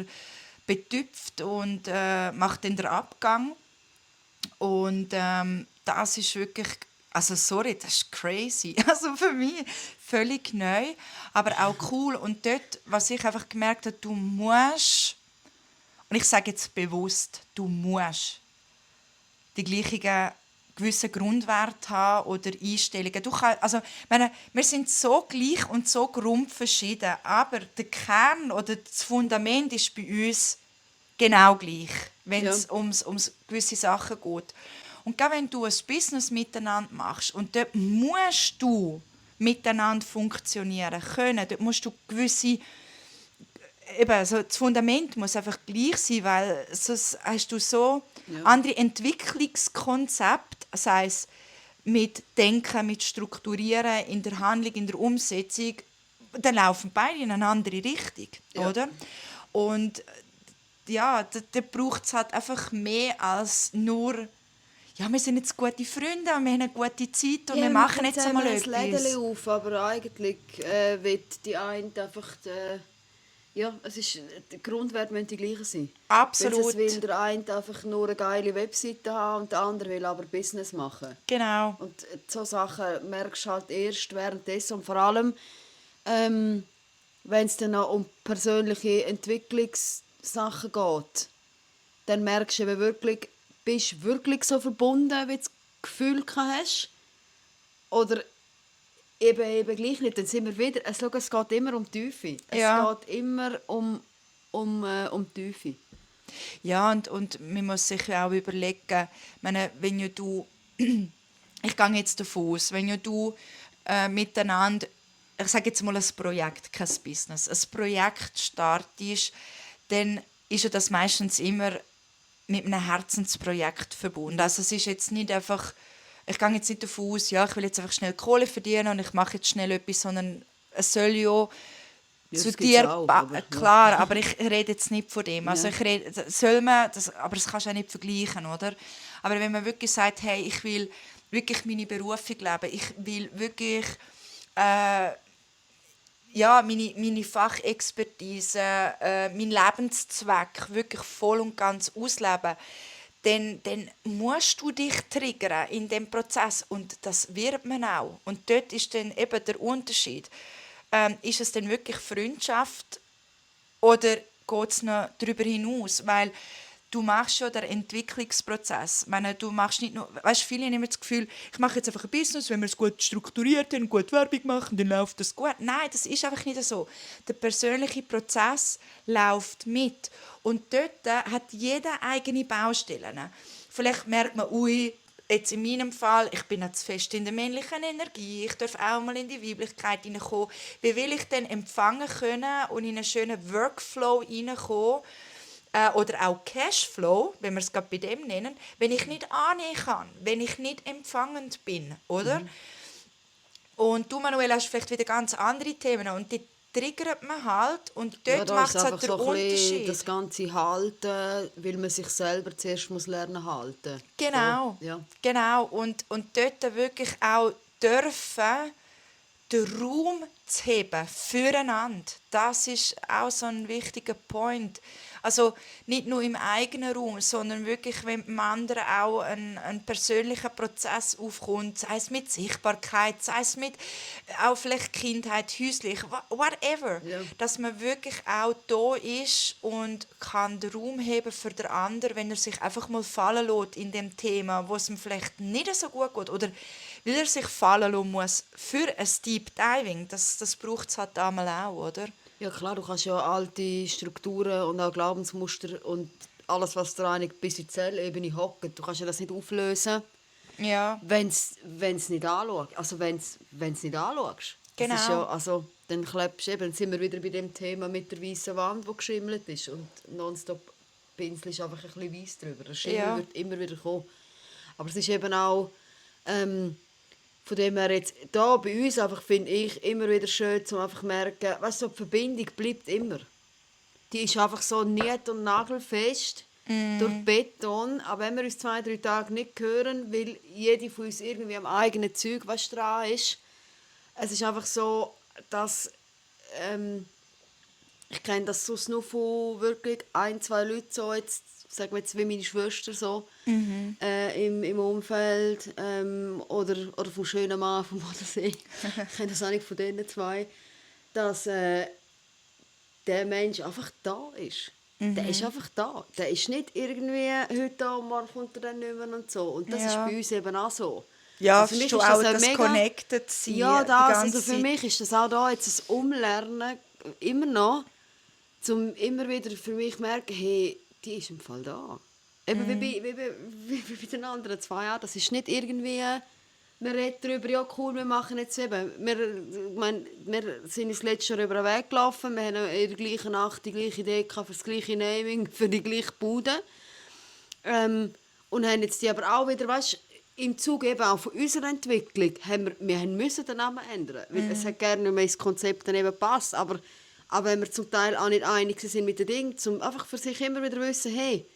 S1: betüpft und macht dann den Abgang. Und das ist wirklich, also sorry, das ist crazy. Also für mich völlig neu, aber auch cool. Und dort, was ich einfach gemerkt habe, du musst, und ich sage jetzt bewusst, du musst die gleichen gewissen Grundwerte haben oder Einstellungen. Du kannst, also, ich meine, wir sind so gleich und so grundverschieden, aber der Kern oder das Fundament ist bei uns genau gleich, wenn es
S2: Ja.
S1: ums gewisse Sachen geht. Und gerade wenn du ein Business miteinander machst und dort musst du miteinander funktionieren können, dort musst du gewisse eben, also das Fundament muss einfach gleich sein, weil sonst hast du so
S2: Ja.
S1: andere Entwicklungskonzepte, sei es mit Denken, mit Strukturieren, in der Handlung, in der Umsetzung, dann laufen beide in eine andere Richtung,
S2: Ja.
S1: oder? Und ja, da braucht es halt einfach mehr als nur, ja, wir sind jetzt gute Freunde und wir haben eine gute Zeit und wir machen jetzt einmal
S2: ein Lädeli
S1: etwas.
S2: auf, aber eigentlich wird die eine einfach ja, es ist, der Grundwert müssen die gleichen sein.
S1: Absolut.
S2: Weil der eine einfach nur eine geile Webseite haben und der andere will aber Business machen.
S1: Genau.
S2: Und so Sachen merkst du halt erst währenddessen und vor allem, wenn es dann auch um persönliche Entwicklungssachen geht, dann merkst du eben wirklich, bist du wirklich so verbunden, wie du das Gefühl hast? Oder eben gleich nicht? Dann sind wir wieder, es geht immer um die Tiefe.
S1: Ja.
S2: Es geht immer um die Tiefe.
S1: Ja, und man muss sich ja auch überlegen, ich meine, wenn ja du, ich gehe jetzt davon aus, wenn ja du miteinander, ich sage jetzt mal ein Projekt, kein Business, ein Projekt startest, dann ist ja das meistens immer mit einem Herzensprojekt verbunden. Also es ist jetzt nicht einfach, ich gehe jetzt nicht davon aus, ja, ich will jetzt einfach schnell Kohle verdienen und ich mache jetzt schnell etwas, sondern es soll ja
S2: Ja,
S1: zu
S2: das gibt's
S1: dir
S2: auch, aber, ja.
S1: klar, aber ich rede jetzt nicht von dem. Also
S2: Ja.
S1: ich rede, soll man, aber das kannst du auch nicht vergleichen, oder? Aber wenn man wirklich sagt, hey, ich will wirklich meine Berufung leben, ich will wirklich ja, meine Fachexpertise, mein Lebenszweck wirklich voll und ganz ausleben, dann musst du dich triggern in dem Prozess und das wird man auch. Und dort ist dann eben der Unterschied. Ist es denn wirklich Freundschaft oder geht es noch darüber hinaus? Weil du machst ja den Entwicklungsprozess. Ich meine, du machst nicht nur, weißt, viele haben immer das Gefühl, ich mache jetzt einfach ein Business, wenn wir es gut strukturiert haben, gut Werbung machen, dann läuft das gut. Nein, das ist einfach nicht so. Der persönliche Prozess läuft mit. Und dort hat jeder eigene Baustellen. Vielleicht merkt man, ui, jetzt in meinem Fall, ich bin jetzt fest in der männlichen Energie, ich darf auch mal in die Weiblichkeit hineinkommen. Wie will ich denn empfangen können und in einen schönen Workflow hineinkommen, oder auch Cashflow, wenn wir es gerade bei dem nennen, wenn ich nicht annehmen kann, wenn ich nicht empfangend bin, oder? Und du, Manuel, hast vielleicht wieder ganz andere Themen und die triggert man halt und dort
S2: Da
S1: macht
S2: ist
S1: es
S2: einfach
S1: halt den
S2: so ein bisschen
S1: Unterschied.
S2: das ganze Halten, weil man sich selber zuerst muss lernen halten.
S1: Genau,
S2: So, ja.
S1: genau. Und dort wirklich auch dürfen, den Raum zu heben füreinander. Das ist auch so ein wichtiger Point. Also nicht nur im eigenen Raum, sondern wirklich, wenn dem anderen auch ein persönlicher Prozess aufkommt, sei es mit Sichtbarkeit, sei es mit auch vielleicht Kindheit, häuslich, whatever,
S2: Ja.
S1: dass man wirklich auch da ist und kann den Raum heben für den anderen, wenn er sich einfach mal fallen lässt in dem Thema, wo es ihm vielleicht nicht so gut geht oder weil er sich fallen lassen muss für ein Deep Diving. Das braucht es halt einmal auch, oder?
S2: Ja klar, du kannst ja alte Strukturen und auch Glaubensmuster und alles, was da eigentlich bis in die Zellebene hockt, du kannst ja das nicht auflösen,
S1: Ja,
S2: wenn es nicht anschaust. Also wenn's nicht anschaust. Das ist
S1: Genau.
S2: ja, also, dann klebst du eben, dann sind wir wieder bei dem Thema mit der weißen Wand, die geschimmelt ist und nonstop pinselst einfach ein bisschen weiss drüber. Der Schimmel
S1: Ja.
S2: wird immer wieder kommen. Aber es ist eben auch, von dem her jetzt, da bei uns einfach, finde ich, immer wieder schön, zu einfach merken, weißt du, so die Verbindung bleibt immer. Die ist einfach so niet- und nagelfest durch Beton. Aber wenn wir uns 2-3 Tage nicht hören, weil jede von uns irgendwie am eigenen Zeug was dran ist, es ist einfach so, dass ich kenne das sonst nur von wirklich 1-2 Leuten, so jetzt, sagen wir jetzt wie meine Schwester so, im Umfeld oder vom schönen Mann vom Bodensee. Ich kenne das auch nicht von denen zwei, dass der Mensch einfach da ist. Der ist einfach da. Der ist nicht irgendwie heute da und morgen kommt er dann nicht mehr und so. Und das ist
S1: Ja.
S2: bei uns eben auch so.
S1: Ja,
S2: Also für mich
S1: schon
S2: ist
S1: auch
S2: das
S1: das
S2: mega...
S1: Connected sein.
S2: Ja,
S1: die
S2: das.
S1: ganze
S2: Also für
S1: Zeit.
S2: mich ist das auch da jetzt ein Umlernen, immer noch, um immer wieder für mich zu merken, hey, die ist im Fall da. Eben wie bei den anderen 2 Jahren. Das ist nicht irgendwie, wir reden darüber, ja cool, wir machen jetzt eben. Wir sind das letzte Jahr über den Weg gelaufen, wir haben in der gleichen Nacht die gleiche Idee gehabt für das gleiche Naming, für die gleiche Bude. Und haben jetzt die aber auch wieder, weißt, im Zuge eben auch von unserer Entwicklung, wir haben müssen den Namen ändern. Weil es hat gerne nicht mehr ins Konzept dann eben gepasst, aber wenn wir zum Teil auch nicht einig sind mit den Dingen, um einfach für sich immer wieder wissen, hey,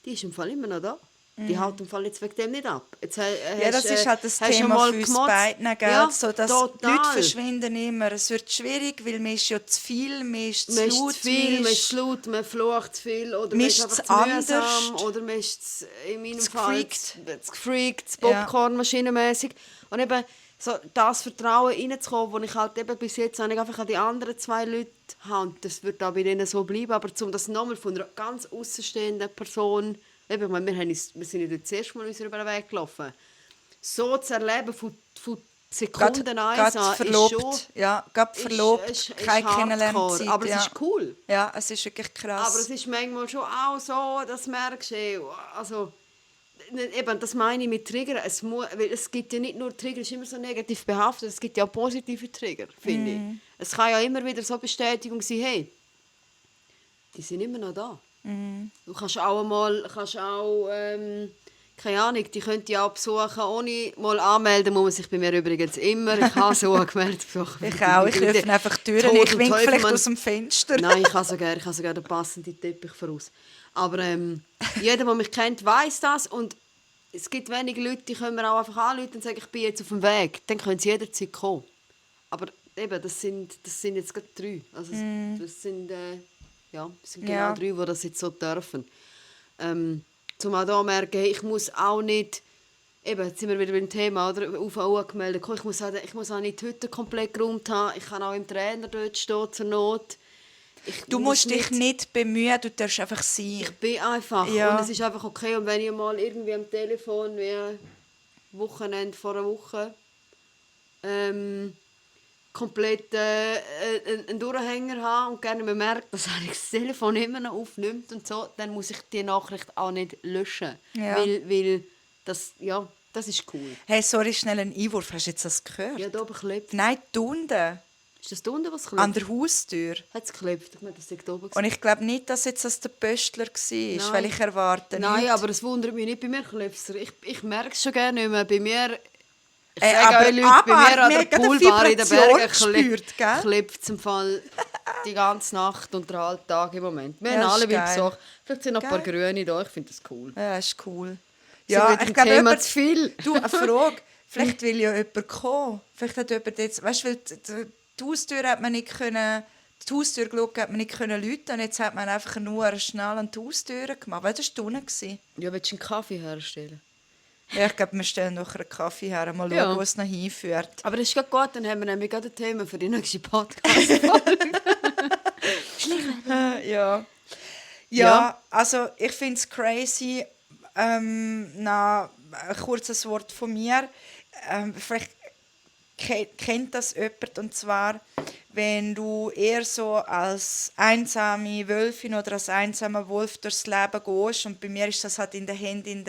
S2: die ist im Fall immer noch da. Die haut im Fall jetzt wegen dem nicht ab. Jetzt,
S1: Ja, das ist halt das
S2: hast du
S1: Thema
S2: mal
S1: für uns
S2: gemotzt?
S1: beiden, gell?
S2: Ja,
S1: So, dass die
S2: total.
S1: Leute verschwinden immer. Es wird schwierig, weil man ist ja zu viel, man ist zu
S2: Man ist
S1: laut,
S2: zu viel, man ist zu laut, man flucht zu viel oder man ist einfach zu
S1: anders.
S2: mühsam oder man ist in meinem Fall zu gefreakt, zu
S1: Ja.
S2: Popcorn-maschinenmässig. Und eben so das Vertrauen reinzukommen, das ich halt eben bis jetzt eigentlich einfach an die anderen 2 Leute habe. Das wird auch bei denen so bleiben, aber um das nochmal von einer ganz außenstehenden Person eben, ich meine, wir sind ja dort das erste Mal uns über den Weg gelaufen. So zu erleben von Sekunden eins an,
S1: verlobt,
S2: ist schon...
S1: ja, gerade verlobt,
S2: ist
S1: keine
S2: hardcore,
S1: Kennenlernzeit.
S2: aber
S1: ja.
S2: es ist cool.
S1: Ja, es ist wirklich krass.
S2: Aber es ist manchmal schon auch so, dass du merkst, also, eben, das meine ich mit Trigger. Weil es gibt ja nicht nur Trigger, es ist immer so negativ behaftet, es gibt ja auch positive Trigger, finde ich. Es kann ja immer wieder so Bestätigung sein, hey, die sind immer noch da. Du kannst auch keine Ahnung, die könnt ihr auch besuchen, ohne mal anmelden muss man sich bei mir übrigens immer. Ich habe so angemeldet.
S1: Ich auch, ich öffne einfach die Türen, ich winke vielleicht aus dem Fenster.
S2: Nein, ich habe sogar den passenden Teppich voraus. Aber jeder, der mich kennt, weiss das. Und es gibt wenige Leute, die können mir auch einfach anrufen und sagen, ich bin jetzt auf dem Weg. Dann können sie jederzeit kommen. Aber eben, das sind jetzt gerade 3. Also, das sind genau 3, die das jetzt so dürfen. Zum auch da merken, hey, ich muss auch nicht, eben, jetzt sind wir wieder beim Thema, oder, auf angemeldet, ich muss auch nicht die Hütte komplett geräumt haben, ich kann auch im Trainer dort stehen zur Not.
S1: Du musst dich nicht bemühen, du darfst einfach sein.
S2: Ich bin einfach und es ist einfach okay. Und wenn ich mal irgendwie am Telefon, wie Wochenende vor einer Woche, komplett einen Durchhänger habe und gerne bemerkt, dass eigentlich das Telefon immer noch aufnimmt und so, dann muss ich die Nachricht auch nicht löschen.
S1: Ja.
S2: Weil das ist cool.
S1: Hey, sorry, schnell ein Einwurf. Hast du jetzt das gehört?
S2: Ja, da oben klebt.
S1: Nein, da unten.
S2: Ist das da unten, was klebt?
S1: An der Haustür.
S2: Hat es geklebt? Ich meine, das ist da oben.
S1: Und ich glaube nicht, dass jetzt das der Pöstler war, weil ich erwarte
S2: Nein,
S1: nicht.
S2: aber es wundert mich nicht. Bei mir klebt es. Ich merke es schon gerne nicht mehr. Bei mir... Ich
S1: aber
S2: sage euch, Leute, bei mir an der Poolbar in den Bergen klebt es im Fall die ganze Nacht und den halben Tag im Moment. Wir haben alle wieder gesagt, vielleicht sind noch ein paar Grüne da, ich finde das cool.
S1: Ja, ist cool.
S2: Ja, ich glaube, jemand zu viel.
S1: Du, eine Frage. Vielleicht will ja jemand kommen. Vielleicht hat jemand jetzt... Weißt du, weil die Haustür hat man nicht können... Die Haustürglocke hat man nicht können läuten und jetzt hat man einfach nur schnell an die Haustür gemacht. Weil das war unten.
S2: Ja, willst du einen Kaffee herstellen?
S1: Ja, ich glaube, wir stellen noch einen Kaffee her, mal schauen, wo es noch hinführt.
S2: Aber das ist gut, dann haben wir nämlich gerade ein Thema für die nächste Podcast-Folge.
S1: Ja, also ich finde es crazy. Ein kurzes Wort von mir. Vielleicht kennt das jemand, und zwar, wenn du eher so als einsame Wölfin oder als einsamer Wolf durchs Leben gehst, und bei mir ist das halt in den Händen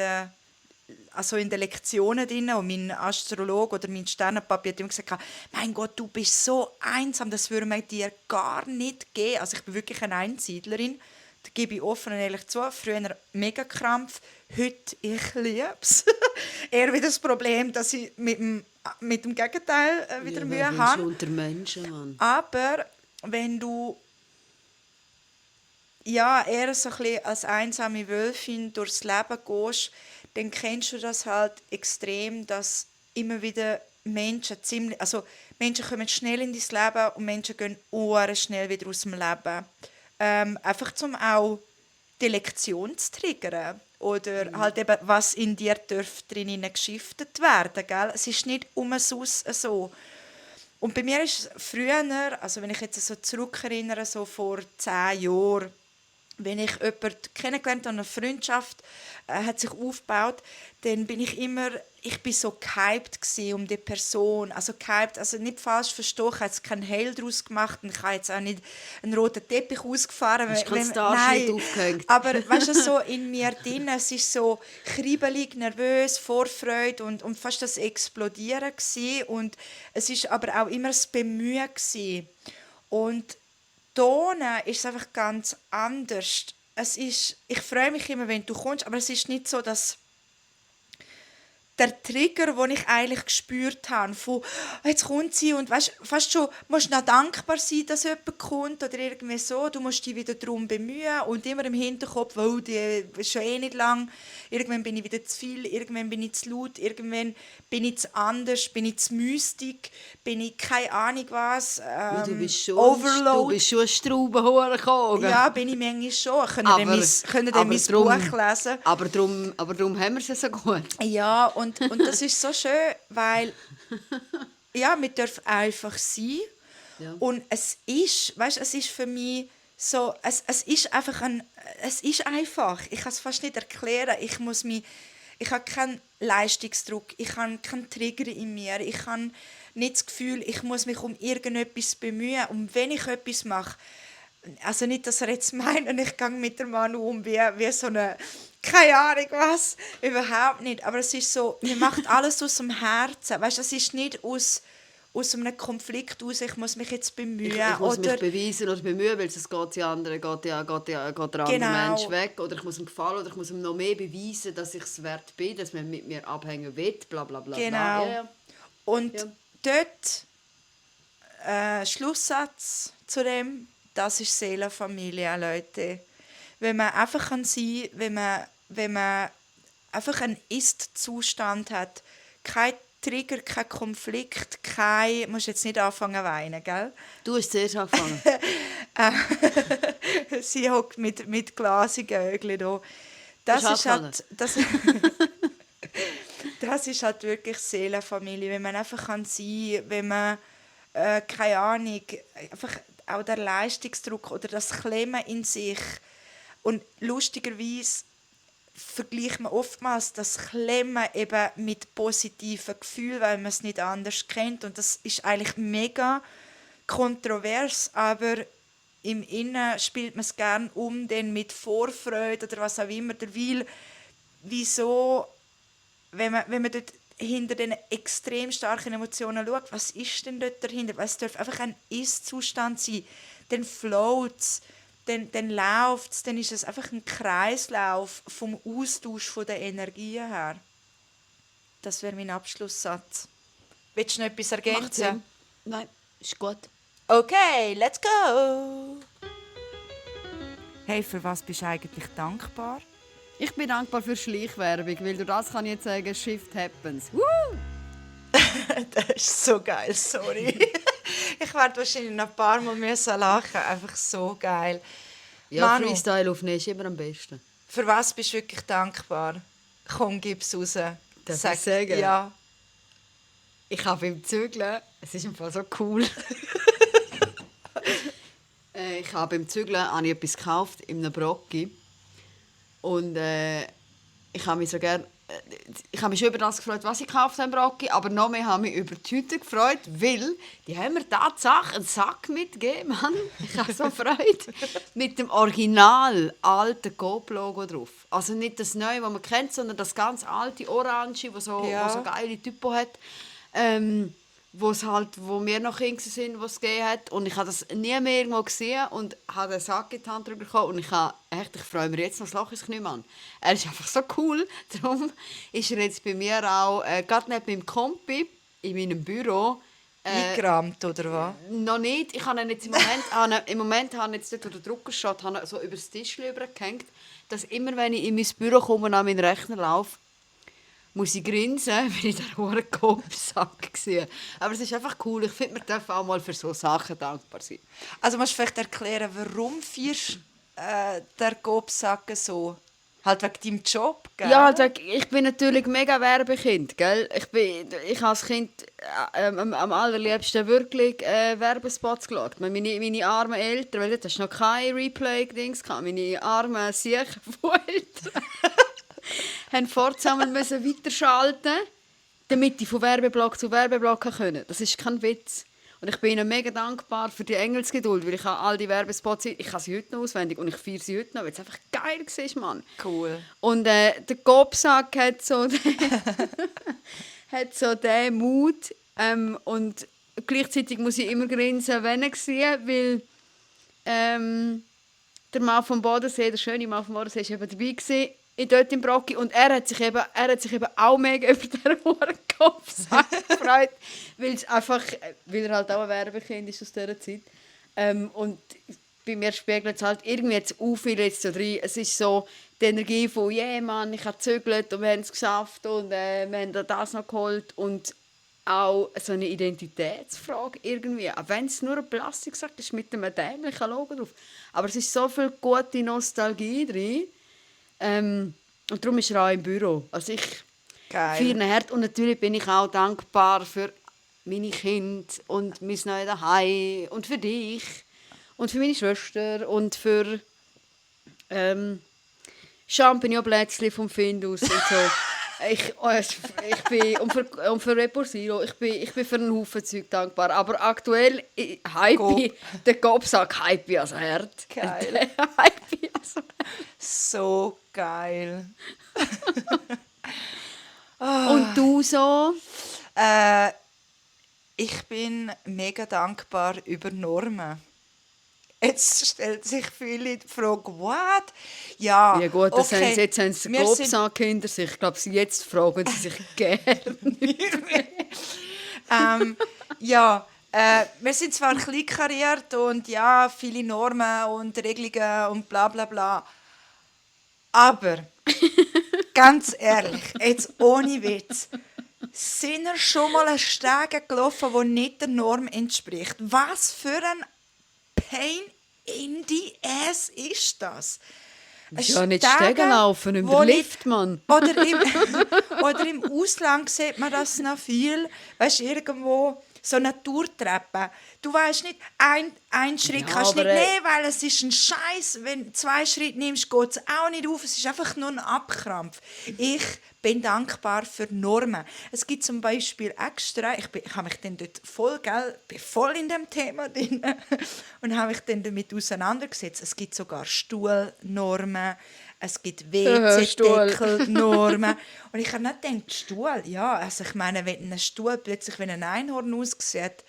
S1: in den Lektionen drin, und mein Astrologe oder mein Sternenpapi hat immer gesagt, mein Gott, du bist so einsam, das würde man dir gar nicht geben. Also ich bin wirklich eine Einsiedlerin, da gebe ich offen und ehrlich zu. Früher mega Krampf, heute ich liebe es. Eher wieder das Problem, dass ich mit dem Gegenteil wieder Mühe habe.
S2: Unter Menschen, Mann.
S1: Aber wenn du eher so ein bisschen als einsame Wölfin durchs Leben gehst, dann kennst du das halt extrem, dass immer wieder Menschen kommen schnell in dein Leben und Menschen gehen schnell wieder aus dem Leben. Einfach zum auch die Lektion zu triggern. Oder halt eben, was in dir drin geschiftet werden. Gell? Es ist nicht umsonst so. Und bei mir ist es früher, also wenn ich jetzt so zurückerinnere, so vor 10 Jahren, wenn ich jemanden kennengelernt habe, eine Freundschaft hat sich aufgebaut, dann bin ich so gehypt um die Person. Also gehypt, also nicht falsch verstehen, ich habe jetzt keinen Hehl daraus gemacht und ich habe jetzt auch nicht einen roten Teppich ausgefahren.
S2: Hast du keinen Starschnitt aufgehängt?
S1: Aber weißt du, so in mir drin, es ist so kribbelig, nervös, Vorfreude und fast das Explodieren gewesen. Und es ist aber auch immer das Bemühen gewesen. Und hier ist es einfach ganz anders. Ich freue mich immer, wenn du kommst, aber es ist nicht so, dass der Trigger, den ich eigentlich gespürt habe, von «jetzt kommt sie» und weißt, fast schon, musst noch dankbar sein, dass jemand kommt oder irgendwie so, du musst dich wieder darum bemühen und immer im Hinterkopf, oh, die ist schon nicht lang, irgendwann bin ich wieder zu viel, irgendwann bin ich zu laut, irgendwann bin ich zu anders, bin ich zu Mystik, bin ich keine Ahnung was,
S2: Overload. Du bist schon ein Straubenhurenkogen.
S1: Ja, bin ich manchmal schon. Können dann mein Buch lesen.
S2: Aber darum haben wir es ja so gut.
S1: Ja, und das ist so schön, weil wir dürfen einfach sein. Ja. Und es ist für mich so, es ist einfach es ist einfach. Ich kann es fast nicht erklären. Ich habe keinen Leistungsdruck, ich habe keinen Trigger in mir, ich habe nicht das Gefühl, ich muss mich um irgendetwas bemühen. Und wenn ich etwas mache, also nicht, dass er jetzt meint, ich gehe mit dem Mann um wie so eine, keine Ahnung was, überhaupt nicht. Aber es ist so, man macht alles aus dem Herzen. Weißt, es ist nicht aus einem Konflikt aus, ich muss mich jetzt bemühen.
S2: Ich muss
S1: oder
S2: mich beweisen oder bemühen, weil sonst geht der andere Mensch weg. Oder ich muss ihm gefallen oder ich muss ihm noch mehr beweisen, dass ich es wert bin, dass man mit mir abhängen will, bla bla bla.
S1: Genau.
S2: Ja.
S1: Und dort, Schlusssatz zu dem, das ist Seelenfamilie, Leute. Wenn man einfach sein kann, wenn man einfach einen Ist-Zustand hat, kein Trigger, kein Konflikt, musst jetzt nicht anfangen zu weinen, gell?
S2: Du hast zuerst angefangen.
S1: Sie hockt mit glasigen Augen da. Das ist halt wirklich Seelenfamilie, wenn man einfach sein kann, wenn man, keine Ahnung, einfach auch der Leistungsdruck oder das Klemmen in sich. Und lustigerweise vergleicht man oftmals das Klemmen eben mit positiven Gefühlen, weil man es nicht anders kennt. Und das ist eigentlich mega kontrovers, aber im Innen spielt man es gerne um, denn mit Vorfreude oder was auch immer. Weil, wieso, wenn man dort hinter den extrem starken Emotionen schaut, was ist denn dort dahinter? Weil es darf einfach ein Ist-Zustand sein. Dann float es, dann läuft es, dann ist es einfach ein Kreislauf vom Austausch der Energien her. Das wäre mein Abschlusssatz. Willst du noch etwas ergänzen?
S2: Nein, ist gut.
S1: Okay, let's go! Hey, für was bist du eigentlich dankbar?
S2: Ich bin dankbar für Schleichwerbung, weil durch das kann ich jetzt sagen, Shift happens.
S1: Das ist so geil, sorry. Ich werde wahrscheinlich noch ein paar Mal lachen. Einfach so geil.
S2: Ja,
S1: Manu,
S2: Freestyle aufnehmen ist immer am besten.
S1: für was bist du wirklich dankbar? Komm, gib's raus.
S2: Darf ich sagen?
S1: Ja.
S2: Ich habe beim Zügeln, es ist einfach so cool. Ich habe beim Zügeln etwas gekauft in einem Brocki. Und ich habe mich schon über das gefreut, was ich gekauft habe im Brocki, aber noch mehr habe ich mich über die Tüte gefreut, weil die haben mir tatsächlich einen Sack mitgegeben, Mann. Ich habe so Freude. Mit dem original alten Coop-Logo drauf. Also nicht das Neue, das man kennt, sondern das ganz alte Orange, das so geile Typo hat. Wo wir noch Kinder sind, was es gegeben hat. Und ich habe das nie mehr irgendwo gesehen und habe den Sack in die Hand drüber bekommen. Und ich freue mich jetzt noch das Loch ins Knie an. Er ist einfach so cool. Darum ist er jetzt bei mir auch, gerade neben meinem Kompi, in meinem Büro.
S1: Eingerahmt, oder was?
S2: Noch nicht. Ich habe ihn jetzt im Moment habe ich jetzt dort, wo der Drucker steht, habe so über das Tisch übergehängt, dass immer, wenn ich in mein Büro komme und an meinen Rechner laufe, muss ich grinsen, weil ich den hohen Kopfsack sehe. Aber es ist einfach cool. Ich finde, man darf auch mal für so Sachen dankbar sein.
S1: Also musst du vielleicht erklären, warum feierst der Kopfsack so? Halt wegen deinem Job, gell?
S2: Ja, ich bin natürlich mega Werbekind, gell? Ich als Kind am allerliebsten wirklich Werbespots geschaut. Meine armen Eltern, weil das noch kein Replay-Dings gehabt, meine armen Siechen von Eltern haben fortsammeln müssen weiterschalten, damit ich von Werbeblock zu Werbeblock können. Das ist kein Witz. Und ich bin ihnen mega dankbar für die Engelsgeduld, weil ich all die Werbespots, ich habe sie heute noch auswendig und ich feiere sie heute noch, weil es einfach geil war, Mann.
S1: Cool.
S2: Und der Gobsack hat so den Mut und gleichzeitig muss ich immer grinsen, wenn ich sehe, weil der Mann vom Bodensee, der schöne Mann vom Bodensee, war eben dabei gewesen, dort im Brocki, und er hat sich eben auch mega über den Kopfsack gefreut, weil er halt auch ein Werbekind ist aus dieser Zeit. Und bei mir spiegelt es halt irgendwie jetzt viel jetzt so rein. Es ist so die Energie von «Yeah, Mann, ich habe gezögert und wir haben es geschafft und wir haben das noch geholt». Und auch so eine Identitätsfrage irgendwie. Auch wenn es nur ein Plastiksack ist mit einem dämlichen Logo drauf. Aber es ist so viel gute Nostalgie drin. Und darum ist er auch im Büro. Also ich feiere ihn hart. Und natürlich bin ich auch dankbar für meine Kinder und mein neues Zuhause und für dich. und für meine Schwester und für Champignonplätzchen vom Findus und so. Ich bin, und für Reporsilo, ich bin für einen Haufen Zeug dankbar. Aber aktuell der Gobsack hype ich also hart.
S1: Geil.
S2: Hype ich also.
S1: So geil.
S2: Und du so?
S1: Ich bin mega dankbar über Normen. Jetzt stellt sich viele die Frage, what? Ja,
S2: Ja gut,
S1: okay.
S2: jetzt haben sie den
S1: Wir sind-
S2: Gobsack hinter sich. Ich glaube, jetzt fragen sie sich gerne.
S1: Ja, wir sind zwar klein kariert und ja, viele Normen und Regelungen und bla bla bla. Aber, ganz ehrlich, jetzt ohne Witz, sind wir schon mal einen Steg gelaufen, der nicht der Norm entspricht? Was für ein Pain in the ass ist das?
S2: Ja, nicht
S1: Stege,
S2: Stegen laufen, über
S1: wo
S2: den
S1: nicht-
S2: Lift, Mann.
S1: Oder im Ausland sieht man das noch viel. Weißt du, irgendwo so eine Tourtreppe. Du weißt nicht, ein Schritt
S2: Ja,
S1: kannst du
S2: aber,
S1: nicht nehmen, weil es ist ein Scheiß. Wenn du 2 Schritte nimmst, geht es auch nicht auf. Es ist einfach nur ein Abkrampf. Ich bin dankbar für Normen. Es gibt zum Beispiel extra, ich habe mich dann dort bin voll in dem Thema drin und habe mich dann damit auseinandergesetzt. Es gibt sogar Stuhlnormen, es gibt WC-Deckelnormen. Und ich habe nicht gedacht, Stuhl, ja, also ich meine, wenn ein Stuhl plötzlich wie ein Einhorn aussieht,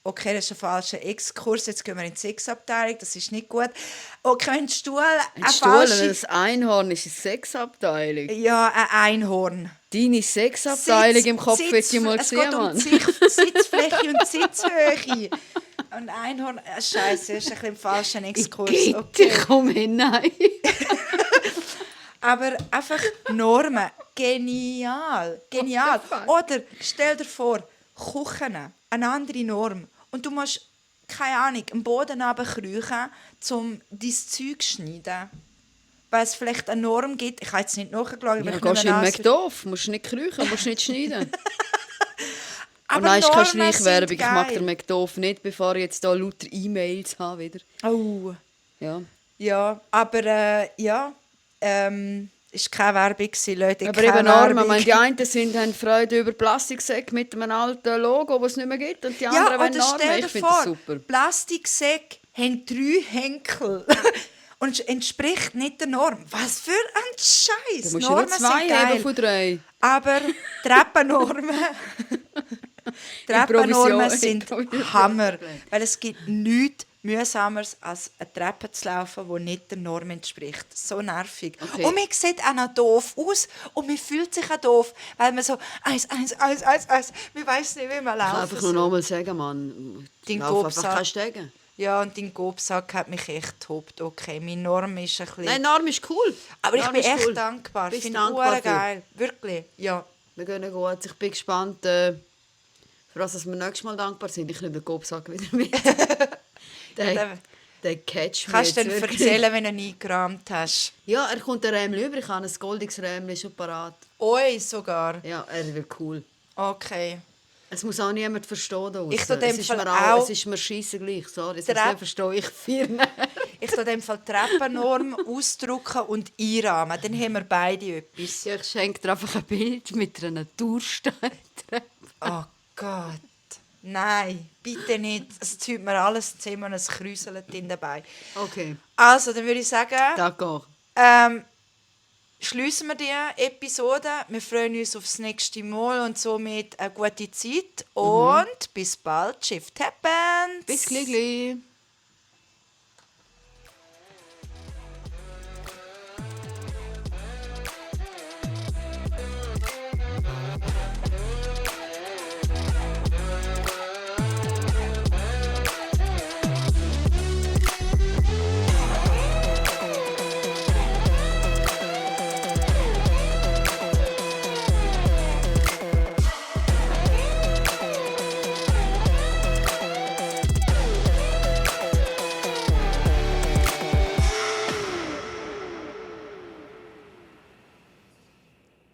S1: okay, das ist ein falscher Exkurs, jetzt gehen wir in die Sexabteilung, das ist nicht gut. Okay, wenn ein Stuhl
S2: Ein Stuhl, ein Einhorn ist eine Sexabteilung.
S1: Ja, ein Einhorn.
S2: Deine Sexabteilung im Kopf hätte ich mal
S1: es
S2: gesehen,
S1: geht um
S2: Mann.
S1: Sitzfläche und Sitzhöhe. Und Einhorn, Scheiße, das ist ein bisschen ein falscher Exkurs.
S2: Gitti,
S1: Okay.
S2: komm hinein.
S1: Aber einfach Normen, genial, genial.
S2: What the fuck?
S1: Oder stell dir vor, Kuchen, eine andere Norm. Und du musst, keine Ahnung, am Boden runterkriechen, um dein Zeug zu schneiden. Weil es vielleicht eine Norm gibt, ich habe jetzt nicht nachgeschaut, aber
S2: Ja,
S1: ich
S2: gehst
S1: nehme
S2: in
S1: an,
S2: McDoof, musst nicht kriechen, musst nicht schneiden.
S1: aber
S2: Und nein, ist keine
S1: Normen sind
S2: Schleichwerbung, ich mag
S1: geil.
S2: den McDoof nicht, bevor ich jetzt da lauter E-Mails habe wieder.
S1: Oh,
S2: Ja.
S1: ja, aber ist keine Werbung gewesen, Leute.
S2: Aber
S1: keine
S2: eben Normen,
S1: Werbung.
S2: die einen haben Freude über Plastiksäcke mit einem alten Logo, das es nicht mehr gibt, und die
S1: Ja,
S2: anderen wollen
S1: oder
S2: Normen.
S1: stell dir
S2: Ich finde das
S1: vor,
S2: super.
S1: Plastiksäcke haben 3 Henkel und es entspricht nicht der Norm. Was für ein Scheiß!
S2: Du musst
S1: Normen
S2: nur 2
S1: sind
S2: haben
S1: geil,
S2: von 3.
S1: aber Treppennormen sind
S2: Improvisation.
S1: Hammer, weil es gibt nichts Mühsameres, als eine Treppe zu laufen, die nicht der Norm entspricht. So nervig.
S2: Okay.
S1: Und man sieht auch noch doof aus und man fühlt sich auch doof, weil man so 1, 1, 1, 1, 1, man weiss nicht, wie man
S2: Ich kann
S1: laufen
S2: einfach nur noch mal sagen, Mann.
S1: Dein
S2: Lauf einfach
S1: Gobsack.
S2: keine Stege.
S1: Ja, und dein Gobsack hat mich echt getoppt. Okay, meine Norm ist ein bisschen...
S2: Nein, Norm ist cool.
S1: aber ich
S2: Norm
S1: bin
S2: ist
S1: echt
S2: cool.
S1: dankbar. Ich
S2: Bist
S1: finde
S2: dankbar
S1: es geil. Wirklich, ja.
S2: Wir gehen gut. Ich bin gespannt, für was wir nächstes Mal dankbar sind. Ich nehme den Gobsack wieder mit. Der catch
S1: Kannst du
S2: jetzt
S1: dann
S2: wirklich.
S1: erzählen, wenn du ihn eingerahmt hast?
S2: Ja, er kommt der Rämli über. Ich habe ein goldiges Rämli schon parat.
S1: Oi, sogar.
S2: Ja, er wird cool.
S1: Okay.
S2: Es muss auch niemand verstehen da
S1: Ich tue
S2: draussen.
S1: dem
S2: es ist
S1: Fall
S2: mir auch,
S1: auch-
S2: es ist mir scheisse gleich. Sorry, das
S1: Trepp-
S2: nicht verstehe ich viel.
S1: Ich tue in dem Fall die Treppennorm ausdrucken und einrahmen. Dann haben wir beide etwas.
S2: Ja, ich schenke dir einfach ein Bild mit einer Natursteintreppe.
S1: Oh Gott. Nein, bitte nicht. Es tut mir alles zusammen und es kräuselt in dabei.
S2: Okay,
S1: Also, dann würde ich sagen...
S2: d'accord.
S1: Schliessen wir die Episode. Wir freuen uns aufs nächste Mal und somit eine gute Zeit. Und bis bald. Shift happens.
S2: Bis gleich.